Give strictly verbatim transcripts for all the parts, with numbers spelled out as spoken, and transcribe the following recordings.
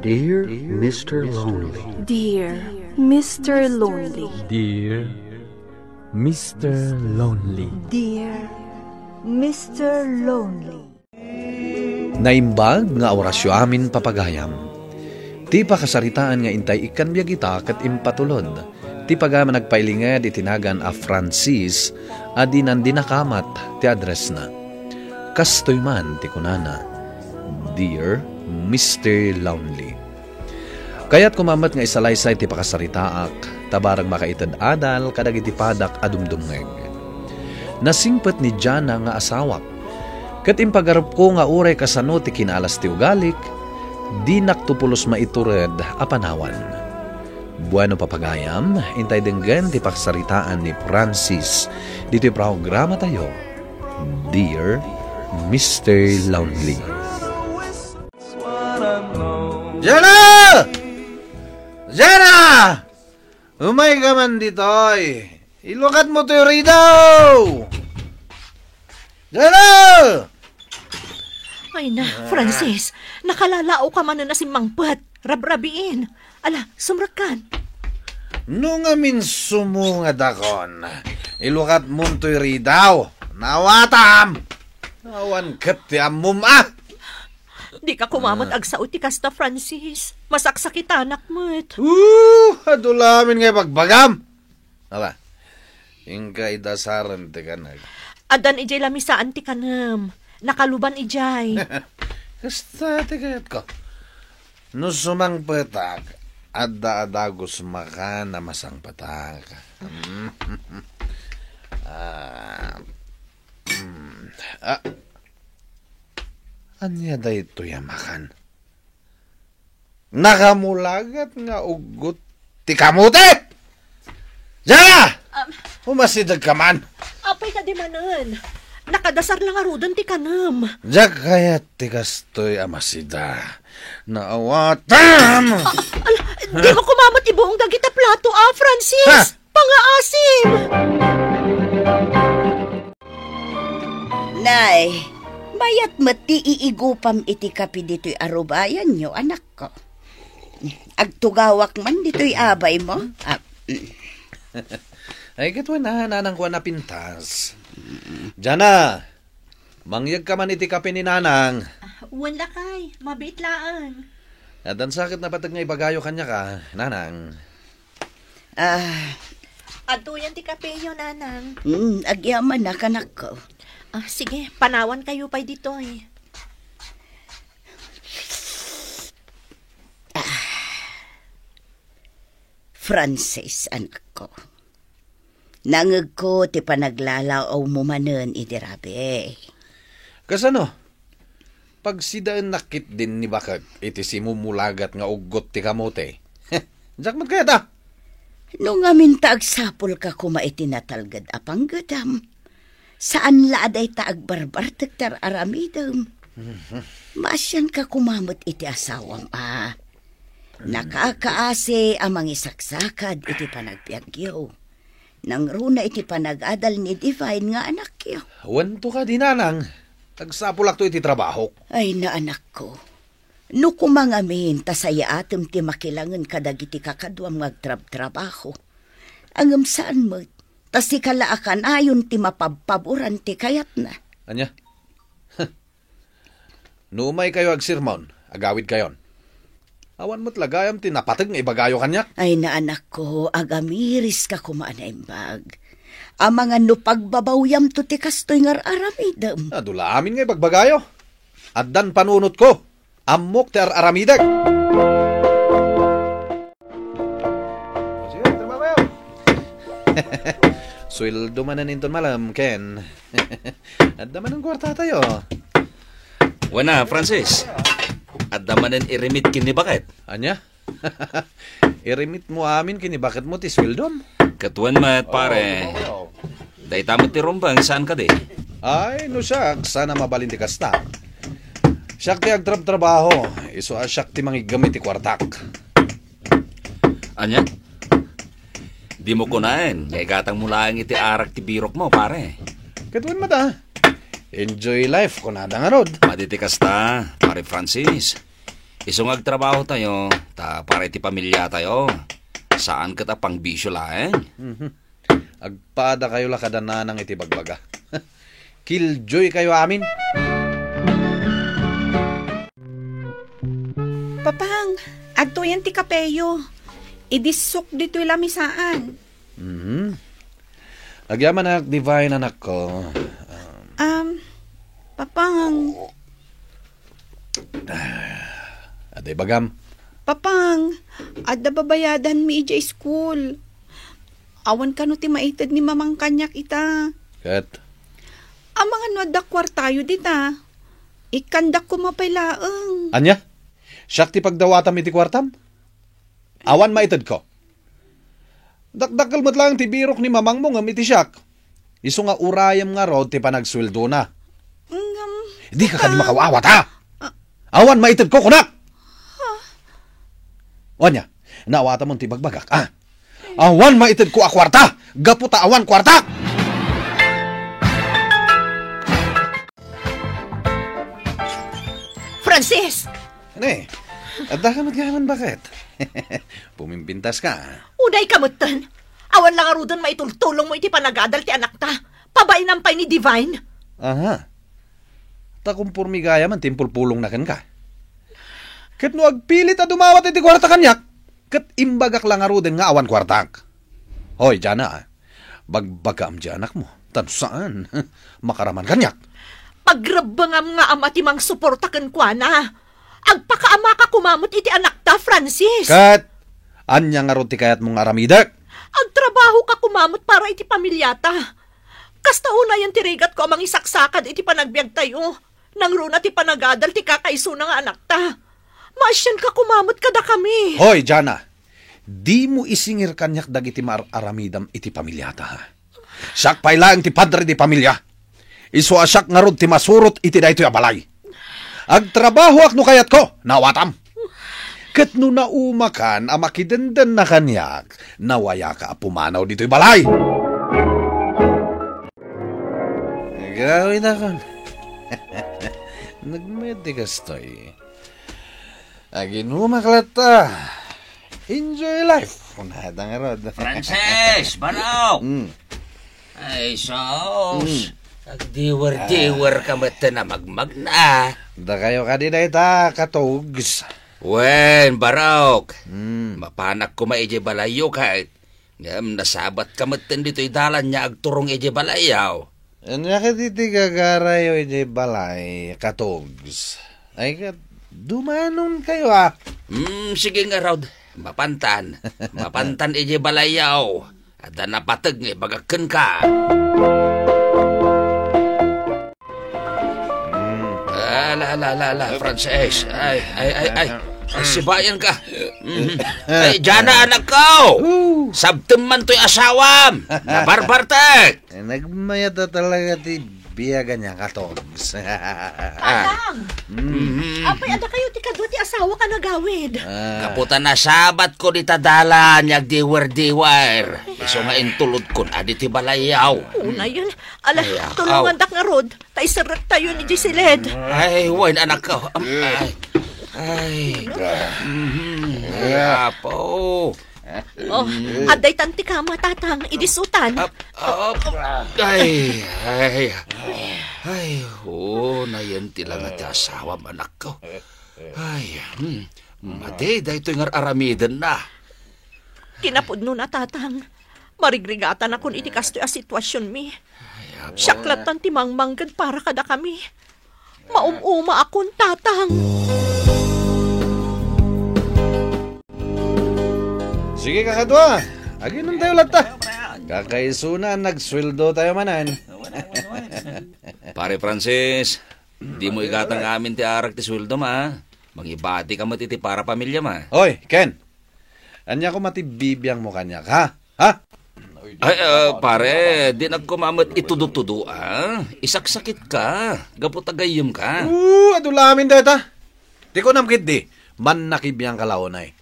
Dear Mister Lonely. Dear Mister Lonely. Dear Mister Lonely. Dear Mister Lonely. Naimbag nga orasyo amin, papagayam. Ti pakasaritaan nga intay ikkan biag ita ket impatulod ti pagayam a nagpailinged iti nagan a Francis a dinan di nakamat ti addressna. Kastoy man ti kunana, "Dear Mister Lonely." Kayat koma met nga isalaysay ti pakasaritaak, ta bareng makaited adal kadagiti padak a dumdumngeg. Nasingpet ni Jana nga asawak, ket impagarupko nga uray kasano ti kinaalas ti ugalik, dinak to pulos maitured a panawan. Bueno, papagayam, intay denggen ti pakasaritaan ni Francis ditoy programatayo, Dear Mister Lonely. Jana! Jana! Umayka man ditoy. Ilukatmo toy ridaw! Jana! Ay na, Francis, nakalalaoka manen a simmangpet. Rabrabiin. Ala, sumrekkan. No ngamin sumungadakon, ilukatmon toy ridaw. Naawatam! Awan ket ti ammom, a! Dika koma met agsao ti kasta, Francis. Masaksakitanak met. Uh, adu lamin nga ibagbagam. Ala, inka idasaren ti kaneg. Addan idiay lamisaan ti kanem. Nakaluban idiay. Kasta ti kayatko. No sumangpetak, adda a dagus makan a masangpetak. Ah, mm, ah, ania daytoy a makan? Nakamulagat nga uggot ti kamote! Jana! Um, umasidegka man! Apay kadi manen? Nakadasar la ngaruden ti kanem. Diak kayat ti kastoy a masida. Naawatam! Ah, ala, dimo koma met ibuong dagita plato, a, Francis! Ha? Pangaasim! Nay, mayat met ti iigupam iti kape ditoy arubayanyo, anakko. Agtugawak man ditoy abaymo. Ah, mm. Ay, ket wen a, nanangko a napintas. Jana, mangyegka man iti kape ni Nanang. Ah, wen lakay, mabiit laeng. Addan sa ket napateg nga ibagayo kaniak, a, Nanang. Ah. Adtoyen ti kapeyo, Nanang. Mm, agyamanak, anakko. Ah, sige, panawankayo pay ditoy. Ah. Francis, anakko. Nangegko ti panaglalaawmo manen idi rabii. Kasano? Pagsidaennak ketdin ni baket iti simumulagat nga uggot ti kamote. Diak met kayat a. No ngamin ta agsapulka koma iti natalged a panggedam, saan la a dayta agbarbartek ti ar-aramidem. Mhm. Maasianka koma met iti asawam a nakakaasi a mangisaksakad iti panagbiagyo. Nangruna iti panagadal ni Divine nga anakyo. Wen to kadi, Nanang, agsapulakto iti trabahok. Ay, naanakko. No koma ngamin ta sayaatem ti makilangen kadagiti kakaduam nga agtrabtrabaho, ngem saan met, ta sika la a kanayon ti mapabpaboran ti kayatna. Ania? No umaykayo agsermon, agawidkayon. Awan met la gayam ti napateg nga ibagayo kaniak. Ay, naanakko, agamiriska koma a naimbag. Amangan no pagbabawyamto ti kastoy nga ar-aramidem. Adu la amin nga ibagbagayo. Addan panunotko. Ammok ti ar-aramidek. Sige, trabaho kayo. Sueldo manen inton malem, Ken. Adda manen kuartatayo. Wen a, Francis. Adda manen irimit ken ni baket. Ania? Irimitmo amin ken ni baketmo ti sueldom? Ket wen met, pare. Oo, oo. Dayta met ti rumbeng, saan kadi? Ay, no siak, saan a mabalin ti kasta. Siak ti agtrabtrabaho, isu a siak ti mangiggem iti kuartak. Ania? Dimo kunaen nga igatangmo laeng iti arak ti birokmo, pare. Ket wen met a. Enjoy life, kunada ngarud. Madi ti kasta, pare Francis. Isu nga agtrabaho tayo, ta para iti pamilya tayo. Saan ket a pangbisyo laeng. Mhm. Agpada kayo la kada nanang iti bagbaga. Killjoy kayo amin. Papang, adtoyan ti kapeyo. Idissok ditoy lamisaan. Mhm. Agyamanak, Divine, anakko. Um, Papang. Adi bagam. Papang, adda babayadanmi idiay school. Awan kano ti maited ni Mamang kaniak ita. Ket? Amangan no adda kuartayo dita. Ikkandak koma pay laeng. Ania? Siak ti pagdawatam iti kuartam? Awan maitedko. Dakdakkel met laeng ti birok ni mamangmo ngem iti siak. Isu nga urayem ngarud ti panagsueldona. Ngem, Di ka kadi makaawat, ha? Ah. Awan maitedko, kunak! Ania, naawatam ti bagbagak, ha? Awan maitedko a kuarta! Gapu ta awan kuartak! Francis! Ne, adda ka met gayam, baket? Pumimpintas ka. Unay ka metten. Awan la ngaruden maitultulongmo iti panagadal ti anakta. Pabainam pay ni Divine. Aha. Ta kumpormi gayam ti impulpulongna kenka. Ket no agpilit a dumawat iti kuarta kaniak, ket imbagak la ngaruden nga awan kuartak. Hoy, Jana, ah. Bagbagam ti anakmo. Tan saan, makaraman kaniak. Pagrebbengam nga ama ti mangsuporta kenkuana. Agpakaamaka koma met iti anakta, Francis. Ket ania ngarud ti kayatmo nga aramidek? Agtrabaho ka koma met para iti pamiliata. Kasta unayen ti rigatko a mangisaksakad iti panagbiagtayo. Nangruna ti panagadal ti kakaisuna nga anakta. Maasianka koma met kadakami. Hoy, Jana, dimo isingir kaniak dagiti maar-aramidam iti pamiliata, ha? Siak pay laeng ti padre di pamilia. Isu a siak ngarud ti masurot iti daytoy a balay. Agtrabahoak no kayatko, naawatam. Ket no naumakan a makidendenna kaniak, nawayaka a pumanaw ditoy balay. Agawidakon. Nagmayat ti kastoy. Aginumak latta. Enjoy life. Kunada ngarud. Francis, Barok! Mm. Ay, sus. Mm. Agdiwer-diwer ka met a magmagna. Dakayo kadi dayta, katugs. Wen, Barok. Mm. Mapanak koma idiay balayyo ket ngem nasabat ka metten ditoy dalan nga agturong idiay balayyo. Ania ket iti gagarayo idiay balay, katugs? Ay, ket dumanon kayo, ah. Hmm, sige ngarud. Mapantan. Mapantan idiay balayyo. Adda napateg nga ibagak kenka. Mm. Ala, ala, ala, ala, Frances. Ay, ay, ay, ay. Sibayan ka. Mm. Ay, Jana, anak ko. Ooh. Sabtem man to'y asawam. Nabarbartek. Eh, nagmayat na talaga ti biyagan niya, katogs. Ah. Tatang! Mm. Mhm. Apay, adda kayo ti kadua ti asawa ka nagawid? Ah. Gapu ta nasabat ko dita dalan, nga agdiwer-diwer. Isu nga intulod kon adi ti balayyaw. Unayen. Ala, ay, ah, tulongandak ngarud. Ta iserrektayon idiay siled. Ay, wen, anak ko. Am-, ay. Ay. Mhm. Ay, apo. Oh, mm. Adda itan ti kama, Tatang, idi sutan. Ap-, ap-, ay, ay. Ay, oo, nayen ti langa ti asawam, anak ko. Ay, hmm, madi, daytoy nga ar-aramidenna. Kinapudno na, Tatang. Marigrigatanakon iti kastoy a situasionmi. Ay, apo. Siak lattan ti mangmangged para kadakami. Maum-umaakon, Tatang. Sige, kakadua. Aginom tayo latta. Kakaisuna, nagsueldo tayo manen. Pare Francis, di mo igatang amin ti arak ti sueldom, a. Mangibati ka met iti para pamilya, ma. Hoy, Ken. Ania koma ti bibiangmo kaniak, ha? Ha? Ay, ah, pare, dinak koma met itudo-tudo, a. Isaksakit ka, gapu ta gayyem ka. Oo, adu lamin dayta. Ti kunam ketdi, mannakibiang ka la unay.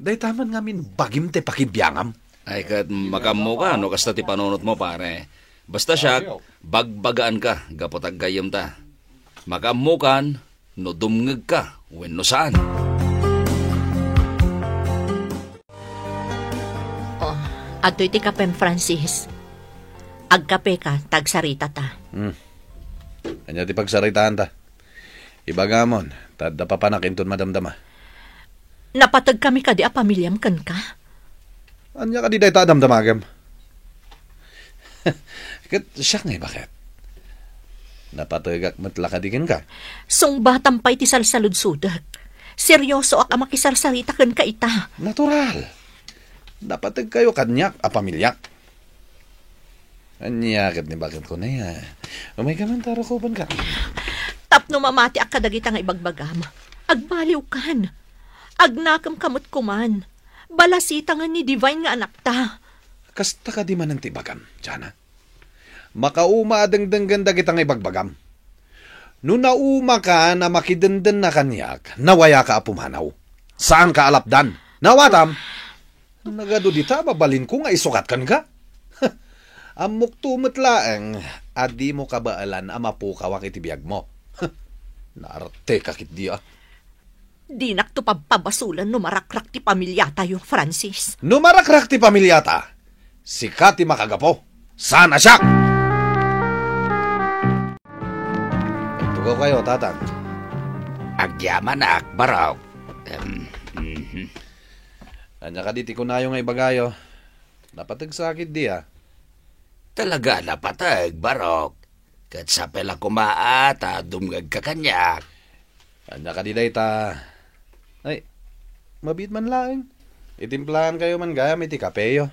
Dayta man ngamin bagim ti pakibiangam. Ay, ket makaammo ka no kasta ti panunotmo, pare. Basta siak, bagbagaan ka, gapu ta gayyem ta. Makaammo kan, no dumngeg ka wenno saan. Adtoy ti kapem, Francis. Agkapeka, ta agsaritata. Hmm. Ania ti pagsaritaanta? Ibagamon, ta adda papanak inton madamdama. Napategkami kadi a pamiliam kenka? Ania kadi dayta a damdamagem? Ket siak ngay, baket? Napategak met la kadi kenka? Sungbatam pay ti salsaludsodek. Seriosoak a makisarsarita kenka ita. Natural. Napategkayo kaniak a pamiliak. Ania ket ni baket ko, Nay, a? Umayka man ta rukobenka. Tapno mamatiak kadagita nga ibagbagam, agbaliwkan. Agnakemka met koman. Balasitangen ni Divine nga anakta. Kasta kadi manen ti ibagam, Jana? Makauma a dengdenggen dagita nga ibagbagam. No naumakan a makidendenna kaniak, nawayaka a pumanaw. Saanka a lapdan. Naawatam? Nagadu dita, mabalinko nga isukat kenka. Ammokto met laeng a dimo kabaelan a mapukawak iti biagmo. Naarteka ketdi, a. Dinakto pabpabasolen no marakrak ti pamiliatayo, Francis. No marakrak ti pamiliata, sika ti makagapu. Saan a siak? Agtugaw kayo, Tatang. Agyamanak, Barok. Em, mhm. Ania kadi ti kunayo nga ibagayo? Napateg sa ketdi, a. Talaga a napateg, Barok. Ket sapay la koma a ta dumngegka kaniak. Ania kadi dayta? Ay, mabiit man laeng. Itimplaankayo man gayam iti kapeyo.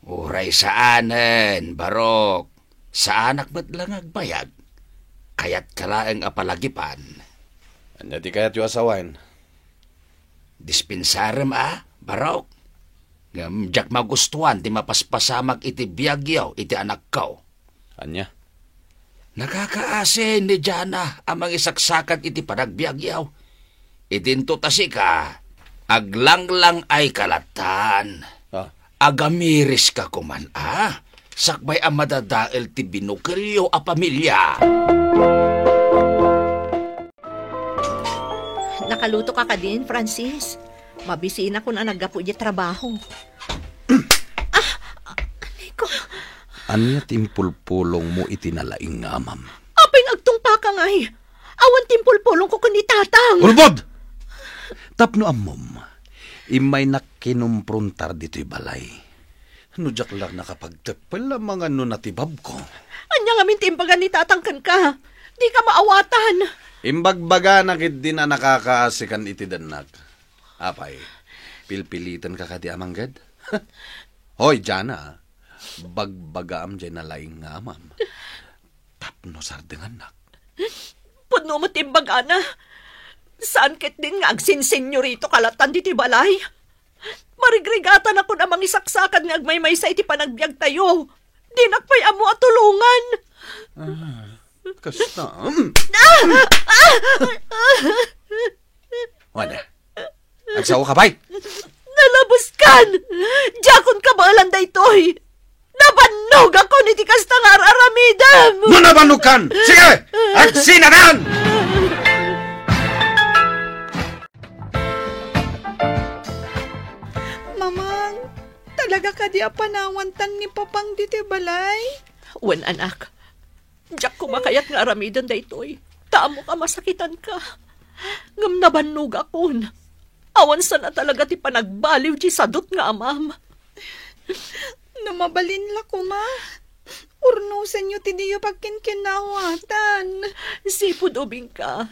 Uray saanen, Barok. Saanak met la nga agbayag. Kayatka laeng a palagipan. Ania ti kayatyo a sawen? Dispensarem a, Barok. Ngem diak magustuan ti mapaspasamak iti biagyo iti anakko. Ania? Nakakaasi ni Jana a mangisaksakad iti panagbiagyo. Idinto ta sika, aglanglang-ayka lattan. Ah. Agamiriska koman a, sakbay a madadael ti binukelyo a pamilya. Nakaluto ka kadin, Francis? Mabisinakon a naggapu idiay trabaho. Ah! Anay ko. Ania ti impulpulongmo iti nalaing nga amam? Apay nga agtungpaka ngay? Awan ti impulpulongko ken ni Tatang. Ulbod! Tapno ammom, immaynak kinumprontar ditoy balay. No diak la nakapagteppel a mangan no natibabko. Ania ngamin ti imbaga ni Tatang kenka? Dika maawatan. Imbagbagana ketdin a nakakaasikan iti dennak. Apay, pilpilitenka kadi a mangged? Hoy, Jana, bagbagaam diay nalaing nga amam. Tapno sardengannak. Pudno met ti imbagana. Saan ketdin nga agsinsenyorito ka lattan ditoy balay? Marigrigatanakon a mangisaksakad nga agmaymaysa iti panagbiagtayo. Dinak pay ammo a tulongan. Ah, kasta. Mm. Ah! Ah! Wada. Agsaoka pay? Nalabeskan! Diakon kabaelan daytoy! Nabannogakon iti kasta nga ar-aramidem! No nabannogkan, sige! Agsinadan! Mamang, talaga kadi a panawantan ni Papang ditoy balay? Wen, anak. Diak koma kayat nga aramiden daytoy, ta ammok a masakitanka. Ngem nabannogakon. Awan sana talaga ti panagbaliw ti sadut nga amam. No mabalin la koma, urnosenyo ti diyo pagkinkinnaawatan. Sipud ubingka,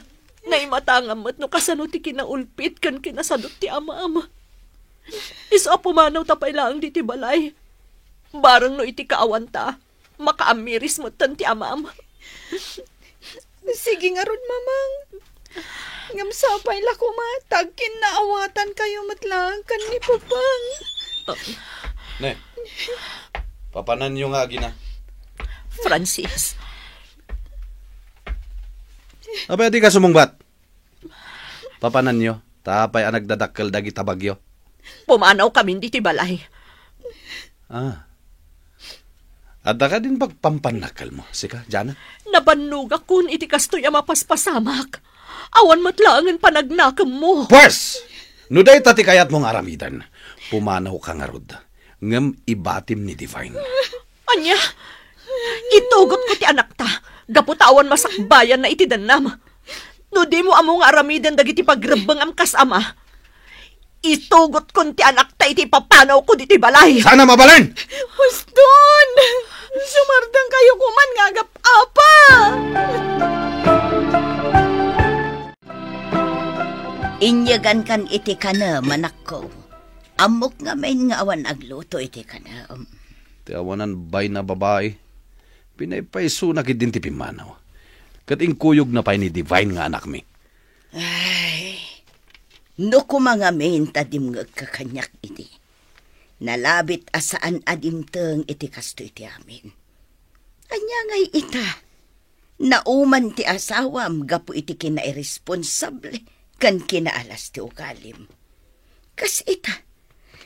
naimatangam met no kasano ti kinaulpit ken kinasadut ti amam. Isu a pumanawta pay laeng ditoy balay. Bareng no iti kaawanta, makaamiris metten ti amam. Sige ngarud, Mamang. Ngem sapay la koma, ta agkinnaawatankayo met laeng ken ni Papang. Ne, papananyo nga agina. Francis. Apay a dika sumungbat? Papananyo, ta apay a nagdadakkel dagita bagyo? Pumanawkamin ditoy balay. Ah. Adda kadin pagpampannakkelmo, sika, Jana? Nabannogakon iti kastoy a mapaspasamak. Awan met laengen panagnakemmo. Pwes! No dayta ti kayatmo nga aramiden, pumanawka ngarud. ngem ibatim ni Divine. Ania? Itugotko ti anakta, gapu ta awan masakbayanna iti dannam. No dimo ammo nga aramiden dagiti pagrebbengam kas ama, itugotkon ti anakta iti ipapanawko ditoy balay. Sana mabalin! Huston! Sumardengkayo koman nga agap-apa! Inyegankan iti kanem, anakko. Ammok ngamin nga awan agluto iti kanem. Ti awanan bain a babai, pinaypayso na ketdin ti pimmanaw. Ket inkuyogna pay ni Divine nga anakmi. Ay, no koma ngamin ta dimngegka kaniak idi, nalabit a saan a dimteng iti kastoy ti amin. Ania ngay ita? Nauman ti asawam gapu iti kinairesponsable ken kinaalas ti ugalim. Kas ita,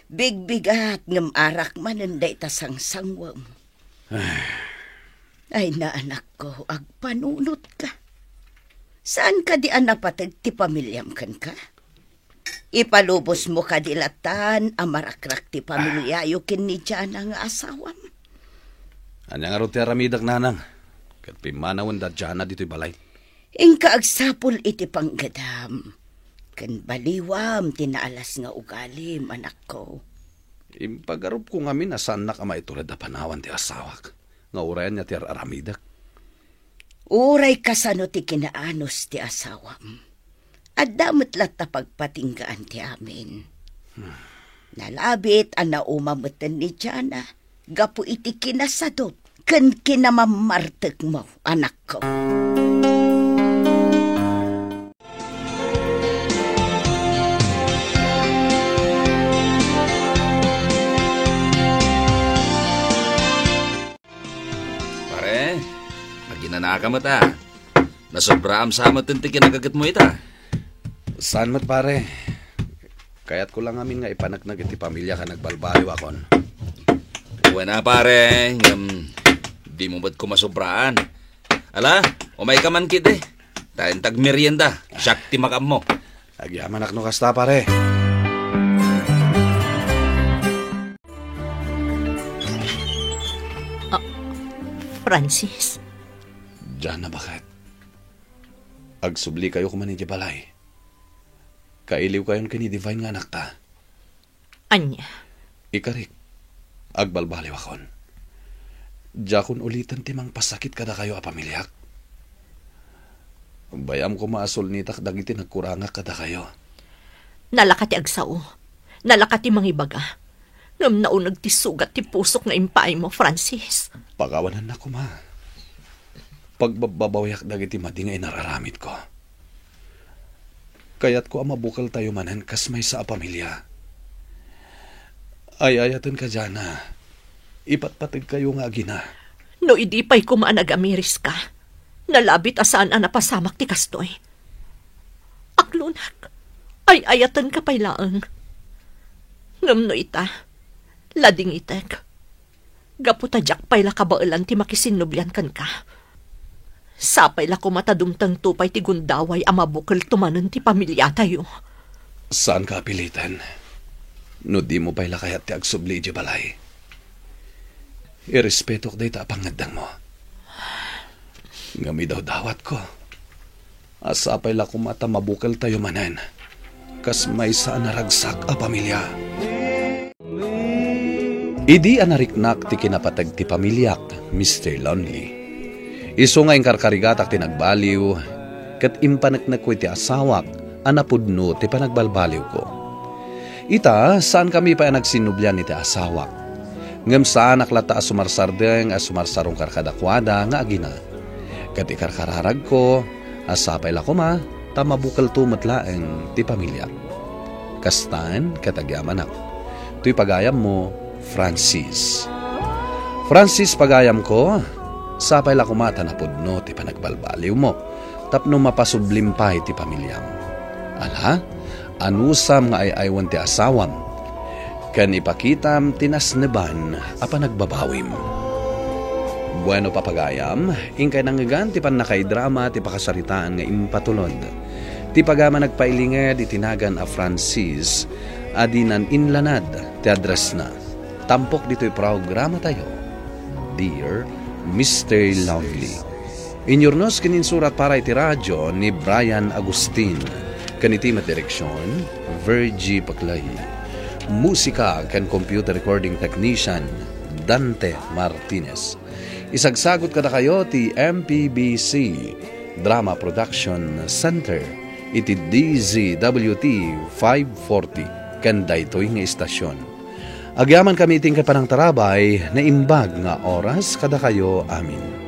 bigbigat ngem arak manen dayta sangsangwem. Ay, naanakko, agpanunotka. Saan kadi a napateg ti pamiliam kenka? Ipalubosmo kadi latan a marakrak ti pamiliayo ken ni Jana nga asawam? Ania ngarud ti aramidek, nanang? Ket pimmanawen da Jana ditoy balay. Inka agsapul iti panggedam, ken baliwam ti naalas nga ugalim, anakko. Impagarupko ngamin a saannak a maitured a panawan ti asawak, nga urayanna ti ar-aramidek. Uray kasano ti kinaanus ti asawam, adda met latta pagpatinggaan ti amin. Hmm. Nalabit a nauma metten ni Jana gapu iti kinasadut ken kinamammartekmo, anakko. Pare, aginanaka met a. Nasobraam sa met ti kinagagetmo ita. Saan met, pare. Kayatko lang amin nga ipaneknek iti pamiliak a nagbalbaliwakon. Wen a, pare, ngem dimo met koma sobraan. Ala, umayka man ketdi. Ta inta agmerienda, siak ti makaammo. Agyamanak no kasta, pare. Ah, Francis? Jana, baket? Agsublikayo koma idiay balay. Kailiwkayon ken ni Divine nga anakta. Ania? Ikarik, agbalbaliwakon. Diakon uliten ti mangpasakit kadakayo a pamiliak. Bay-am koma a sulnitak dagiti nagkurangak kadakayo. Nalaka ti agsao. Nalaka ti mangibaga. Ngem nauneg ti sugat ti pusok nga impaaymo, Francis. Pakawananna koma. Pagbabbabawiak dagiti madi nga inararamidko. Kayatko a mabukeltayo manen kas maysa a pamilya. Ay-ayatenka, Jana. Ipatpategkayo nga agina. No idi pay koma a nagamiriska, nalabit a saan a napasamak ti kastoy. Aklonak, ay-ayatenka pay laeng. Ngem no ita, ladingitek. Gapu ta diak pay la kabaelan ti makisinnublian kenka. Sapay la koma ta dumtengto pay ti gundaway a mabukelto manen ti pamiliatayo. Saanka a piliten no dimo pay la kayat ti agsubli idiay balay. Irespetok dayta a pangngeddengmo. Ngem idawdawatko a sapay la koma ta mabukeltayo manen kas maysa a naragsak a pamilya. Idi a nariknak ti kinapateg ti pamiliak, Mister Lonely, isu nga inkarkarigatak ti nagbaliw ket impaneknekko iti asawak a napudno ti panagbalbaliwko. Ita, saankami pay a nagsinnublian iti asawak. Ngem saanak latta a sumarsardeng a sumarsarungkar kadakuada nga agina. Ket ikarkararagko a sapay la koma ta mabukelto met laeng ti pamiliak. Kastan ket agyamanak. Toy pagayammo, Francis. Francis, pagayamko, sapay la koma ta napudno ti panagbalbaliwmo tapno mapasublim pay ti pamiliam. Ala, anusam nga ay-aywen ti asawam, ken ipakitam ti nasneban a panagbabawim. Bueno, papagayam, inkay nangngegan ti pannakaidrama ti pakasaritaan nga impatulod. Ti pagayam a nagpailinged iti nagan a Francis a dinan inlanad ti addressna. tampok ditoy programatayo, Dear Mister Lovely. Inyurnos ken insurat para iti radio ni Brian Agustin, ken iti met direksion, Virgie Paclay. Musika ken computer recording technician, Dante Martinez. Isagsagut kadakayo ti M P B C Drama Production Center iti D Z W T five forty ken daytoy nga istasyon. Agyamankami iti inkay panangtarabay, naimbag nga oras kadakayo amin.